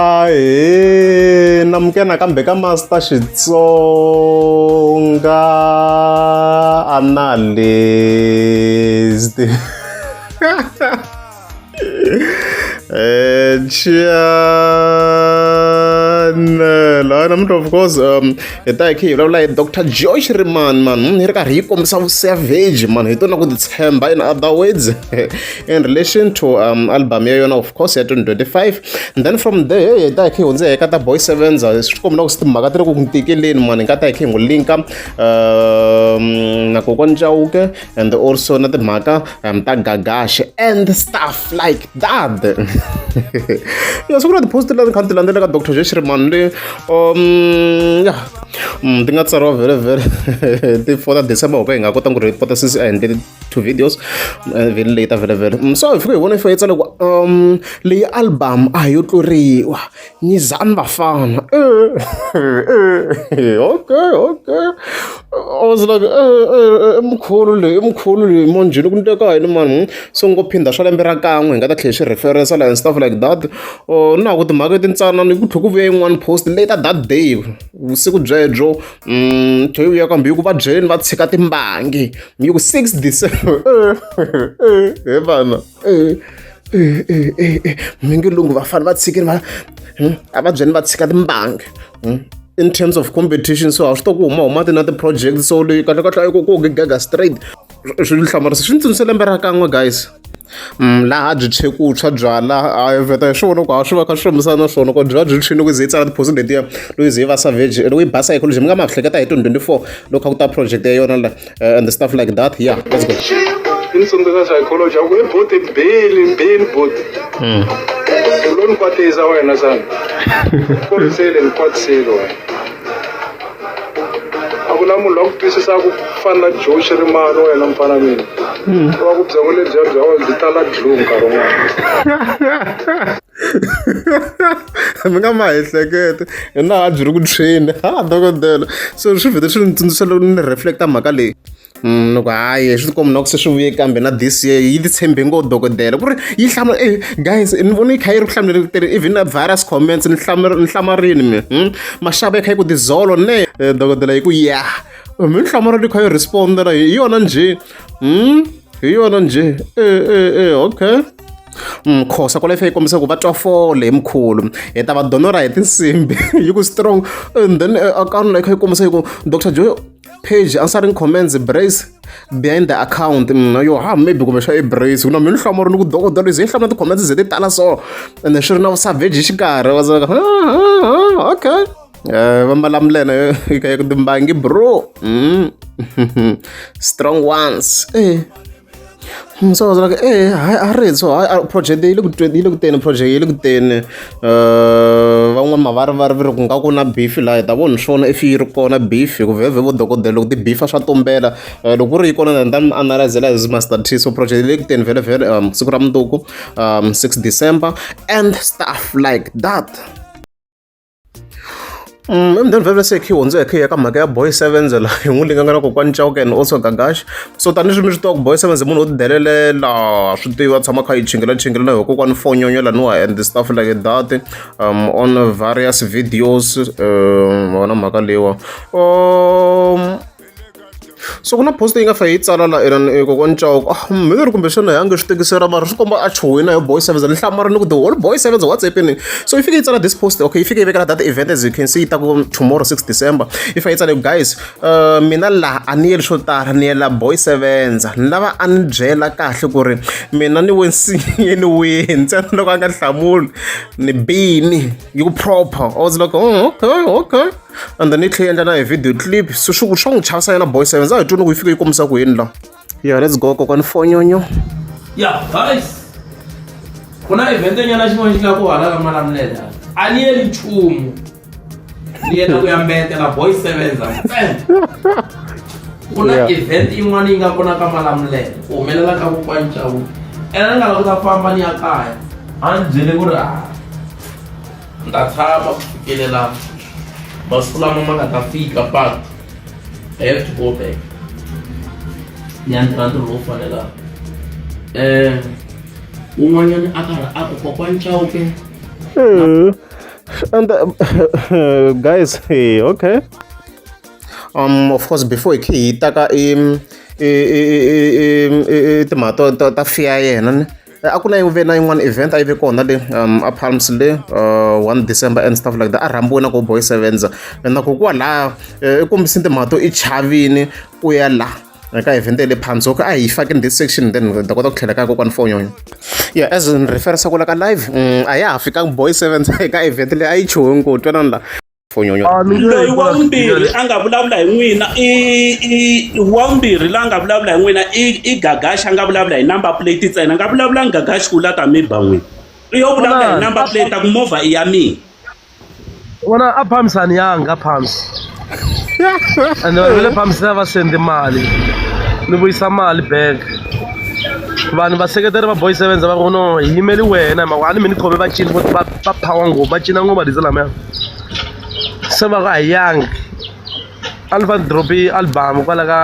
Ahee namukela nakambe ka Master Xitsonga Analyst channel hayi namuntlha of course hi ta hi kha hi vulavula hi Doctor Joe Shirimani man hi ri karhi hi kombisa vu-savage man hi tona ku titshemba in other words in relation to album ya yona of course ya 2025 and then from there hi ta hi kha hi hundze hi ka ta Boy Sevenza swi komba na ku timhaka ti ri ku n'wi tikeleni man hi nga ta hi kha hi n'wi linka na Kokwani Chauke and also na timhaka ta Gagash and stuff like that. Ya siku na ti-post leti kha ni ti landzela ka Doctor Joe Shirimani leyi ya ti nga tsariwa vhele vhele ti 4 ta December ho ka hi nga kotanga ku report since a endle two videos vhele leyi ta vhele vhele. So hi fike hi vona yi fike yi tsale ku leyi album a hi yo tluriwa nyizani vafana. Okay okay I was like i mkhulu leyi i mkhulu leyi manjheni ku ndleka yini mani so ngo phindha swa lembe ra kan'we hi nga ta tlhela swi referensa la and stuff like that. Na ku timhaka letintsanana ku tlhela ku vuya yin'wana post later that day vusiku byebyo tlhela yi vuya kambe yi ku va byeleni va tshika timbangi yi ku 6 December he vana mi nge lunghi vafana va tshikini va a va byeleni va tshika timbangi in terms of competition so a swi to ku huma huma ti na ti-project so leyi kahle kahle a yi ku ku gaga straight swi ni hlamarisa swi ni tsundzuxe lembe ra kan'we guys. Laha byi tshwe ku tshwa byala a hi vheta hi swona ku a swi va kha swi fambisana na swona ku byi va byi tshwini ku ze yi tsala ti-post letiya loko yi ze yi va savage loko yi basa ecology mi nga ma hleketa hi 2024 loko kha ku ta project ya yona la and stuff like that. Yeah, let's go. Ni tsundzuka psychology a ku e boti beli beli boti u lo ni kwatisa wena sana korisele ni kwatisele wena a ku na munhu loyi a ku twisisaka ku fana na Joe Shirimani wena mfana mina wa ku byongo lebyiya bya wena byi tala glue nkarhi wun'wana. Mi nga ma ehleketi hi na a byi ri ku tshweni ha dokodela so swi vhete swi ni tsundzuxa loko ni reflect-a mhaka leyi. Ni ku hayi swi tikomba na ku se swi vuye kambe na this year yi ti tshembe ngopfu dokodela ku ri yi hlamula guys ni vone yi kha yi ri ku hlamuleni even na various comments ni ni hlamarini mi maxava yi kha yi ku tizolo ne dokodela yi ku ya mi ni hlamala yi kha yi respond-a hi yona njhe hi yona njhe okay. Khosa kwala yi fike yi kombisa ku va twa fole hi mkhulu hi ta va donora hi tinsimbhi yi ku strong and then account yi kha yi kombisa yi ku Doctor Joe page answering comments brace behind the account yo ha maybe kumbe xa i brace na mina hlamuri ni ku dokodela ze yi hlamula ti-comments ze ti tala so ende swi ri na savage xikarhi was like okay va malamulena ku timbangi bro strong ones So I was like, hayi a ri so hayi project yi le ku yi le ku teni project yi le ku teni van'wani mavarivari va ri ku nga ku na beef laha hi ta vona swona if yi ri kona beef hi ku vhevhe vo dokodela loko ti beef-a swa tumbela loko ku ri yi kona ni ta mi analyzela hi Master T so project yi le ku teni vhele vhele siku ra mundzuku 6 December and stuff like that. And then vhele se hi hundze hi ya ka mhaka ya Boy Sevenza laha hi n'wi linganga na Kokwani Chauke and also Gagash so tanihileswi mi swi tiva ku Boy Sevenza munhu wo tidelelela swi tiva tshama kha yi chingela chingela na hi kokwani fonyonyo laniwa and stuff like that on various videos wona mhaka leyiwa so ku na post yi nga fa yi tsala la inani kokwani Chauke ah mi ri kumbexana hi a nge swi tikisela mara swi komba a chuhile hi Boy Sevenza ni hlamala ni ku the whole Boy Sevenza what's happening so yi fike yi tsala this post okay yi fike yi vekela that event as you can see yi ta ku tomorrow 6 December yi fika yi tsala guys mina laha a ni yeli swo tala ni yela Boy Sevenza ni lava a ni byela kahle ku ri mina ni we nsinyeni wihi ntsena loko a nga hlamuli ni bini yi ku proper I was like oh, okay okay and then yi tlhela yi endla na hi video clip so swi swa n'wi chavisa yena Boy Sevenza a hi twini ku yi fike yi kombisa ku yini la yeah let's go kokwani fonyonyo. Yeah guys ku na event nyana xin'wana xi nga ku hala ka Malamulele a ni yeli nchumu ni yela ku ya mbetela Boy Sevenza ntsena ku na event yin'wana yi nga kona ka Malamulele ku humelela ka Kokwani Chauke ene ni nga lava ku ta famba ni ya kaya a ni byele ku ri a ni ta tshama ku fikelela masiku lama ma nga ta fika but I have to go back ni ya ntirha ntirho lowu fanelaka. Un'wanyana a karhi a ku kokwani Chauke. And guys, hey, okay. Of course, before hi khe hi ta ka i i i i i timhaka to ta fee ya yena ni a ku na ve na yin'wana event a yi ve kona le a Palms le 1 December and stuff like that a rhambiwe na ko Boy Sevenza na ku kwalaha i kombisini timhaka to i chavini ku ya la eka event ya le Palms. Okay, a hi faki in this section then hi ta kota ku tlhela ka kokwani Fonyonya. Yeah, as ni referisa ku la ka live a ya ha fikanga Boy Sevenza eka event leyi a yi chuhe ngopfu twanani la Fonyonya. Loyi wa vumbirhi a nga vulavula hi n'wina i i wa vumbirhi la nga vulavula hi n'wina i i Gagash a nga vulavula hi number plate ntsena nga vulavula Gagash ku la ta mi ba n'wina i yo vulavula hi number plate a ku movha i ya mina. Vona a Palms a ni yanga Palms and vanhu va le Palms va sendi mali ni vuyisa mali back vanhu vaseketeri va Boy Sevenza va ku no hi yimeli wena hi mhaka a ni mi ni khome vacini vo va va power ngopfu va cina ngopfu madiza lamaya se va ku a hi yangi a ni fane ni drop-i album kwala ka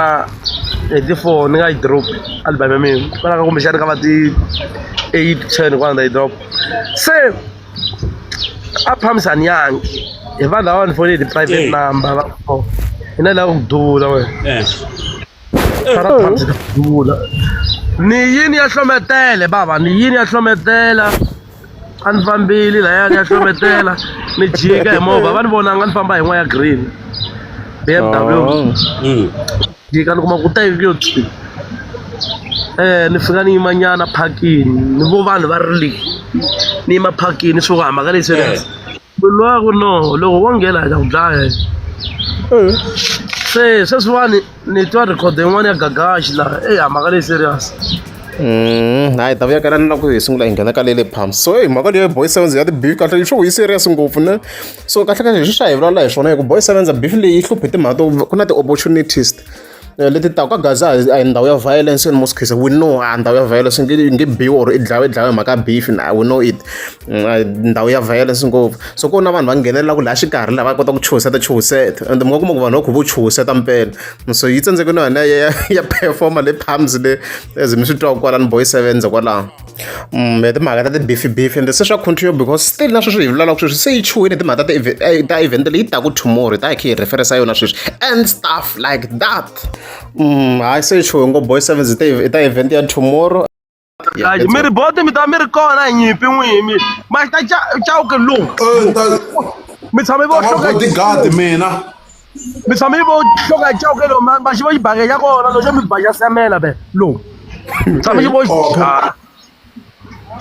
hi ti-four ni nga yi drop album ya mina kwala ka kumbexani ka va ti-eight ten kwala ni ta yi drop se a Palms a ni yangi hi vanhu lava va ni fonele hi ti-private number va ku hina hi lava ku duvula wena ra Palms ka duvula ni yini ya hlometele bava ni yini ya hlometela a ni fambile laya ni ya hlometela ni jika hi movha va ni vonanga ni famba hi n'wa ya green BMW. Oh. Jika ni kuma ku teke ku yo twi ni fika ni yima nyana phakini ni vo vanhu va ri le ni yima phakini swo ku mhaka leyi serious munhu loyi a ku no loko wo nghena hi ta ku dlaya se sweswiwani ni twa record yin'wana ya Gagashi laha eya mhaka leyi serious. Hayi ta vuya kana na ku hi sungula hi nghena ka lele Palms. So hey mhaka leyi Boy Sevens ya ti-beef kahle swo yi serious ngopfu ne. So kahle kahle leswi swa hi vulavula hi swona hi ku Boy Sevens beef leyi yi hluphe timhaka to ku na ti-opportunities leti taka ka Gaza a hi ndhawu ya violence in most cases we know a ndhawu ya violence nge nge biwi or i dlawa i dlawa hi mhaka beef na we know it ndhawu ya violence ngopfu so ku na vanhu va nghenelela ku laha xikarhi laha va kota ku chuhiseta chuhiseta and mi nga kuma ku vanhu va kho vo chuhiseta mpela so yi tsandzeke no yona ya ya performa le Palms le as mi swi twa kwalani Boy Sevenza kwalaho ya timhaka ta ti-beef beef and se swa continue because still na sweswi hi vulavulaka sweswi se yi chuhile timhaka ta ta event leyi taku tomorrow hi ta hi kha hi referensa yona sweswi and stuff like that hayi se yi chuhe ngo Boy Sevens hi ta event ya tomorrow. Yeah, mi ri boti mi ta mi ri kona hi nyimpi n'wihi mi ma ta Chauke lowu mi tshame vo hloka bodyguard mina mi tshame vo hloka Chauke lowu ma xi vo xibake xa kona loxo mi ba xa semela be lowu tshame xi vo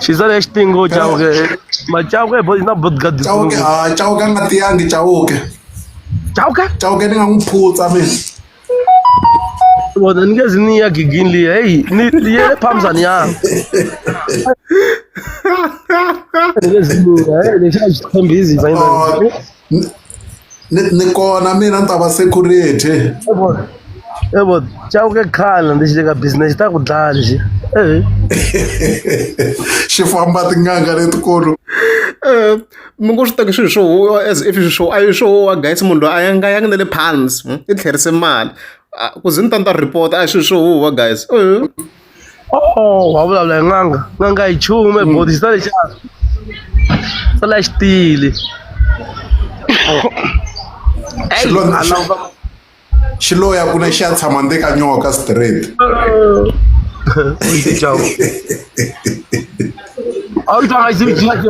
xi sale xitingo Chauke ma Chauke bo na bodyguard Chauke ha Chauke a nga tiyangi Chauke Chauke Chauke ni nga n'wi phutsa mina Vona ni nge zi ni ya gigini liya heyi ni ye le Palms a ni yangi ni nge zi ni ya heyi lexi a xi tshembisi Oh, ni ni kona mina ni ta va security evo Chauke khale ndzi xi le ka business xi ta ku dlaya lexi ehe xi famba tin'anga letikulu Mi ngo swi teki swilo swo huwa as if swo a yi swo huwa guys munhu loyi a ya nga yangi na le Palms i tlherise mali ku ze ni ta ni ta report a hi swilo swo huwa guys. Oh wa vulavula hi n'anga n'anga yi chume boti xi ta lexiya sala xi tile Xi lo ya kule xi ya tshama ndzeni ka nyoka straight. A wu twanga xi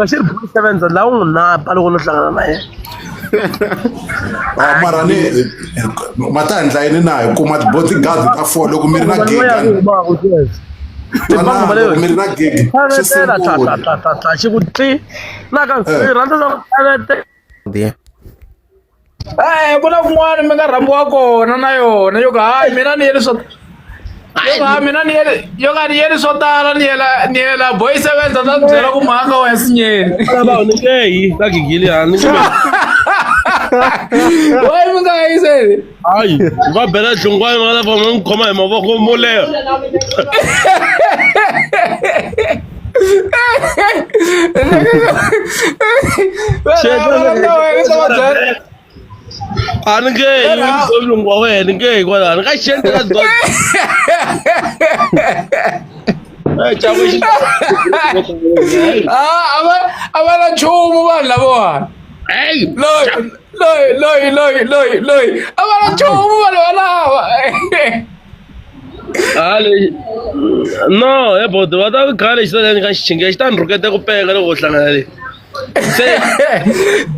xi ri boy sevenza la u n'wi napa loko no hlangana na yena. Ah, mara ni ma ta endla yini na hi kuma ti-bodyguard ta four loko mi ri na gig twanana loko mi ri na gig swi simple xi ku tli na ka rhandza swa ku Yeah. Ku na kun'wana mi nga rhambiwa kona na yona yo ka hayi mina ni yeli swo yo ka mina ni yeli yo ka ni yeli swo tala ni yela ni yela boy sevenza ta byela ku mhanga wa sinyeni Lava ni nge yi ka gigili ha ni nge why mi nga yi se hayi va bela hlungwana va lava va n'wi khoma hi mavoko mo leha A ni nge yi mulungu wa wena ni nge yi kwalano ka xiyenge ka dot. Ah, a va na nchumu vanhu lavawani. Loyi loyi loyi loyi loyi loyi a va na nchumu vanhu valava. Ale no he boti va ta khale xi ta ni ka xichinge xi ta ni rhuketa ku penga loko u hlangana le se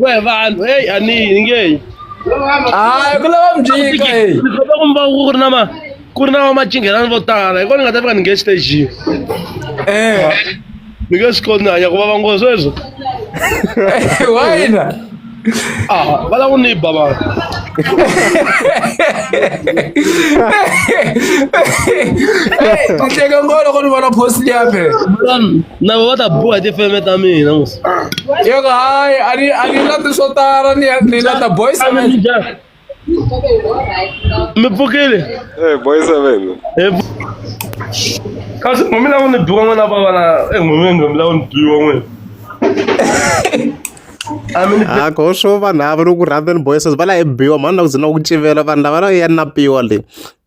we vanhu hey a ni yi nge Hayi ku lava mjika hey. Ni kota ku mba ku ri na ma ku ri na vamacinghelani vo tala hi kona ni nga ta fika ni nge xitejini. Ni nge swi koti ni hanya ku vava ngopfu sweswo. Wayina. Ah, va lava ku ni ba vanhu. Hey, ni hleka ngopfu loko ni vona post liya phela. Na vo va ta biwa hi tifeme ta mina mos. Yo ka hayi a ni lati swo tala ni lata boys. Mi pfukile? Eh, boy seven. Kasi n'wi mi lava ku ni biwa n'wina va vana en'hwemeni mi lava ku ni biwa n'wina. A mi ni A ko swo vanhu ava ri ku rhandza ni boys va la hi biwa mhani na ku ze na ku civela vanhu lava ya napiwa le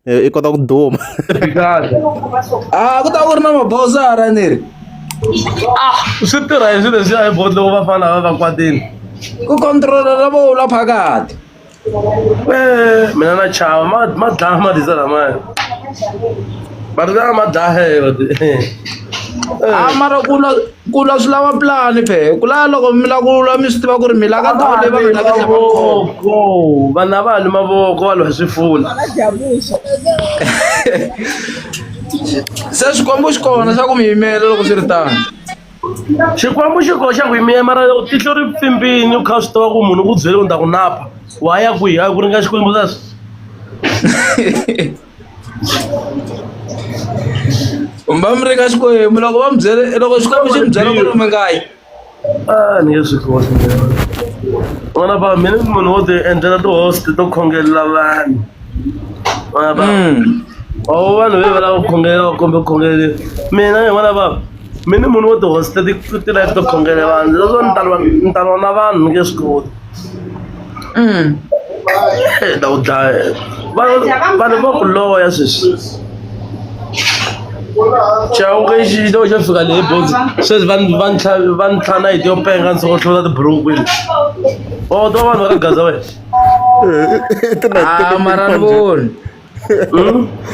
i kota ku duma. Bi kahle. Ah, ku ta ku ri na mabozara ni ri. Ah, swi tirha hi swilo leswiya hi boti loko vafana va va kwatile. Ku controla lavo la phakathi. Eh, mina na chava ma ma dlaya madisa lamaya. Va ri ma dlaya Ah, mara ku lwa swi lava plan phe. Ku lava loko mi lava ku lwa mi swi tiva ku ri mi la ka ndhawu leyi va nga ta ka mavoko vanhu a va ha lwi mavoko va lwa hi swifula. Se Xikwembu xi kona xa ku mi yimela loko swi ri tano. Xikwembu xi koxa ku yimela mara loko tihlo ri pfimbini u kha u swi tiva ku munhu u ku byele ku ni ta ku napa wa ya kwihi a ku ringa Xikwembu sweswo. Va mi ringa Xikwembu loko va mi byele loko Xikwembu xi mi byela ku ri mi nga yi. A ni nge swi koti n'wana ba mina ni munhu wo ti endlela ti-host to khongelela vanhu n'wana ba o vanhu ve va lava ku khongelela kumbe ku khongeleli mina n'wana ba mina ni munhu wo ti-host ti-live to khongelela vanhu leswo ni ta lwa ni ta lwa na vanhu ni nge swi koti. Ta ku dlaya vanhu vanhu va ku loya sweswi Chauke xi loko xo fika le bozi sweswi va va ntlha va ntlha nayiti yo penga ni soko hlula tiburuku kwini o to vanhu va ka gaza wena. Ah, mara ni voni.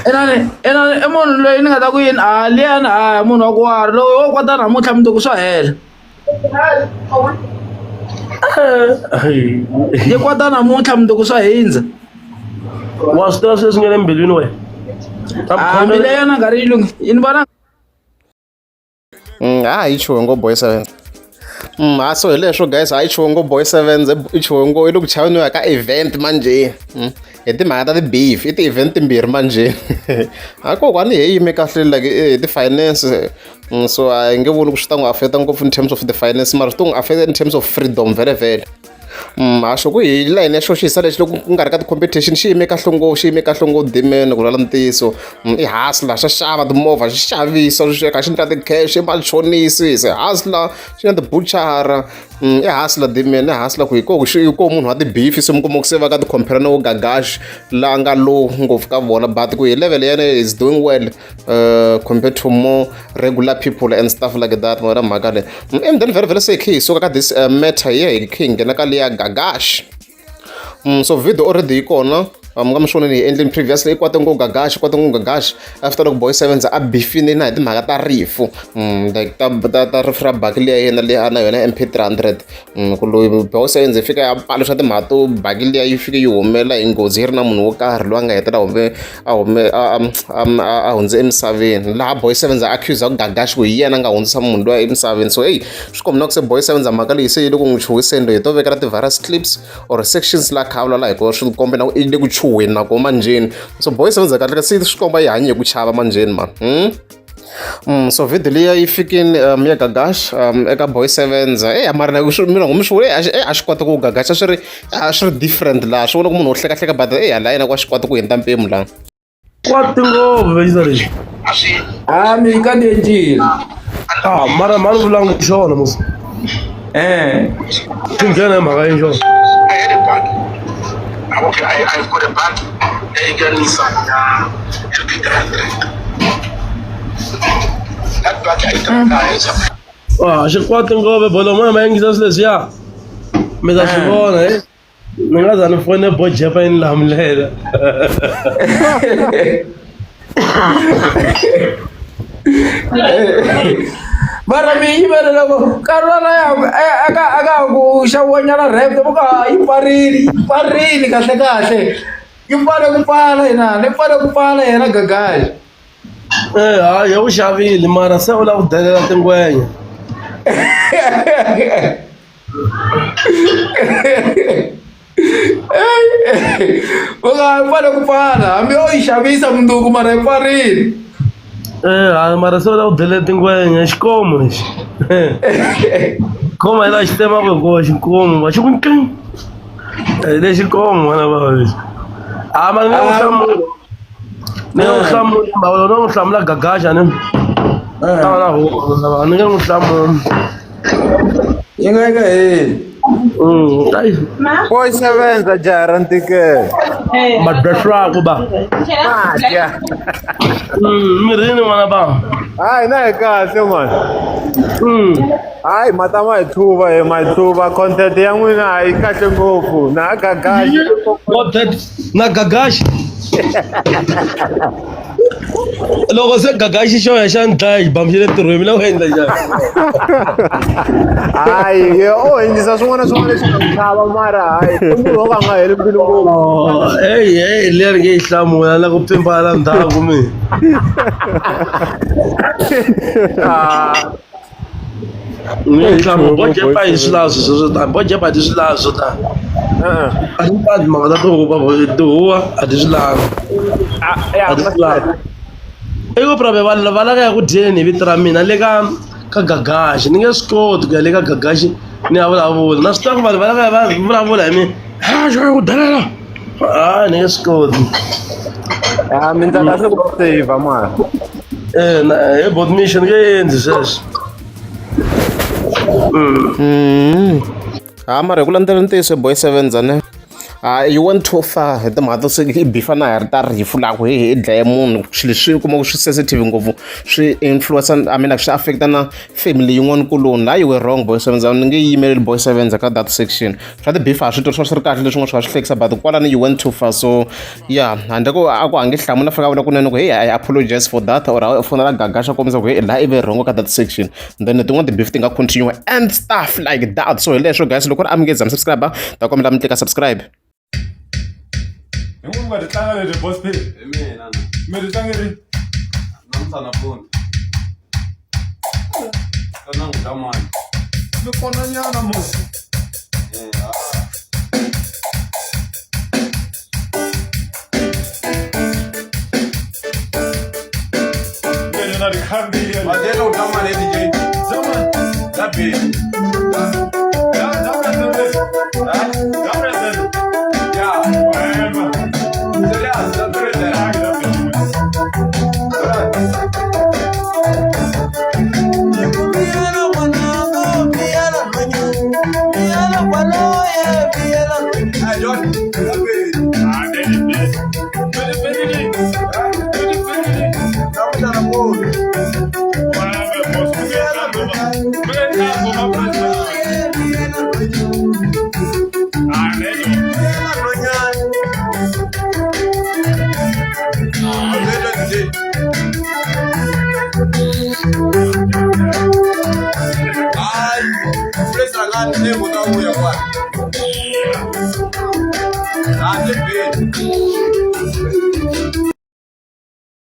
Inani inani i munhu loyi ni nga ta ku yini a liyani a munhu wa ku wari loko wo kwata namuntlha mundzuku swa hela. Yi kwata namuntlha mundzuku swa hindza. Wa swi tiva sweswi nga le mbilwini wena. Ah, mbilu ya yena nga ri yi lunghi yi ni vona. A yi chuhe ngo boy seven. A so hi leswo guys, a yi chuhe ngo boy sevens i chuhe ngo i le ku chaveniwa ka event manje. Hi timhaka ta ti-beef i ti-event timbirhi manje. A kokwani hi yime kahle like hi ti-finance so a hi nge voni ku swi ta n'wi affecta ngopfu in terms of the finance mara swi ta n'wi affecta in terms of freedom vhele vhele. A xo ku hi layeni ya xo xi hisa lexi loko ku nga ri ka ti-competition xi yime kahle ngopfu xi yime kahle ngopfu dimeni ku lwala ntiyiso. I hustler xa xava timovha xi xavisa xi kha xi endla ti-cash i machonisi se hustler xi na tibuchara. I hustler dimeni i hustler ku hi ko hi ko munhu wa ti-beef se mi kuma ku se va ka ti-compare na vo Gagash la nga low ngopfu ka vona but ku hi level ya yena is doing well compared to more regular people and stuff like that ma vona mhaka leyi. And then vhele vhele se hi khe hi suka ka this matter hi ya hi khe hi nghena ka leya Gagash. So video already yi kona mi nga mi swi vonile hi endleni previously i kwate ngo Gagash kwate ngo Gagash after loko boy sevens a bifini na hi timhaka ta rifu like ta ta ta rifu ra baki liya yena leyi a na yona MP300 ku loyi boy sevens yi fika ya paluxa timhaka to baki liya yi fike yi humela hi nghozi yi ri na munhu wo karhi loyi a nga hetelela hume a hume a a hundze emisaveni laha boy sevens a accuse ku Gagash ku hi yena a nga hundzisa munhu luya emisaveni so hey swi komba na ku se boy sevens mhaka leyi se yi le ku n'wi chuhiseni loyi hi to vekela ti-various clips or sections la kha vulavula hi ku swi komba na ku i le ku chuhweni na ko manjeni so boy sevens kahle ka se swi komba yi hanye hi ku chava manjeni man. So video liya yi fikini ya Gagash eka boy sevens eh mara na mina ngo mi swi vone a xi kota ku Gagash a swi ri different laha swi vona ku munhu wo hlekahleka but eh hala yena ku a xi kota ku hundza mpimo laha. Kwati ngopfu vexisa lexi. Ah, mi ka ni endlile. Ah, mara mhani vulanga xona mos. Swi nghena hi mhaka yini xona. I had a bike. Okay, I've got a bike. Eka Nissan ya MP300. That Ah, xikwati ngove bolo mo ma yingisa swilo leswiya mi ta swi vona eh ni nga za ni fone bojepa yi ni lamulela. Mara mi yimele loko nkarhi wa ya aka aka ku xaviwanyana rap ku ka yi pfarile yi pfarile kahle kahle yi pfale ku pfala yena ni pfale ku pfala yena Gagashi. Eh hayi u xavile mara se u lava ku delela tingwenya. U nga pfale ku pfala hambi o yi xavisa mundzuku mara yi pfarile. Eh hayi mara se u lava ku delela tingwenya xikomu lexi. Khoma hi laha xi tsemaka hi kona xikomu va xi ku nking. Lexi komu n'wana va lexi. A mara ni nga n'wi hlamula. Ni nga n'wi hlamula mhaka ni n'wi hlamula Gagaxa ni. Ta va na huwa ni nge n'wi hlamuli. Yi nga yi nga heli. Ayi. Boy sevenza jaha ra ntikelo. Madya ba. Madya. Mirini n'wana ba. Hayi na hi kahle man. Hayi mata ma hi thuva hi ma hi thuva content ya n'wina a yi kahle ngopfu na Gagashi. Content na Gagashi. Loko se Gagashi xo ya xa ni dlaya xibamu xa le ntirhweni mi la ku endla njhani? Hayi ye o endlisa swin'wana na swin'wana leswi nga n'wi tlhava mara hayi i munhu wo ka a nga heli mbilu ngopfu. Oh, hey hey leri nge yi hlamula na ku pfimbana ndzhaku mi. Ah. Ni yi hlamula bojepa hi swi lavi swilo swo tani bojepa a ti swi lavi swo tani. A ti lavi timhaka ta tihuwa tihuwa a ti swi lavi. A ti swi lavi. I ku problem vanhu va lava ya ku dyeni hi vito ra mina le ka ka Gagashi ni nge swi koti ku ya le ka Gagashi ni ya vulavula na swi tiva ku vanhu va lava va vulavula hi mina ha xo ku delela a ni nge swi koti. Ah, mi ndla kahle ku save mara. Eh na he bot mission nge endli sweswo. Ha mara hi ku landzela ntiyiso boy sevenza ne ha you went too far hi timhaka to se i bifa na hi ri ta rifu la ku he i dlaye munhu swilo leswi u kuma ku swi sensitive ngopfu swi influence I mean like swi affecta na family yin'wana kuloni la you were wrong boy sevenza ni nge yimeleli boy sevenza ka that section swa ti-beef a swi twa swi va swi ri kahle leswin'wana swi va swi hlekisa but kwalani you went too far so yeah handle ko a ku a nge hlamula fika a vula kunene ku hey I apologize for that or a fonela Gagasha kombisa ku hey laha i ve wrong ka that section then tin'wana ti-beef ti nga continue and stuff like that so hi leswo guys loko ri amukeza mi subscribe ta kombela mi tlika subscribe. Hi n'wi nga ri tlanga leri boss P. Hi mina. Mi ri tlange rini? Namuntlha nampundzu. Ka nangu dya mani. Mi kona nyana mos. Eh, ha. Mina na ri khandziya. Madyelo u dya mani DJ. Dya mani. Dya bini. Dya dya president. Ha? Dya president. Ya. Wena. Serious, dya president. Hayi dya president. Hey, John. Dya bini. Ah, baby, baby. Baby, baby. Baby, baby. Namuntlha nampundzu. Wena boss mi nge tlangi ngoma. Mi nge tlangi ngoma president. Ah, lelo. Madyelo DJ. Hayi, Prince Rangani ne ku ta vuya kwala. Handle bini.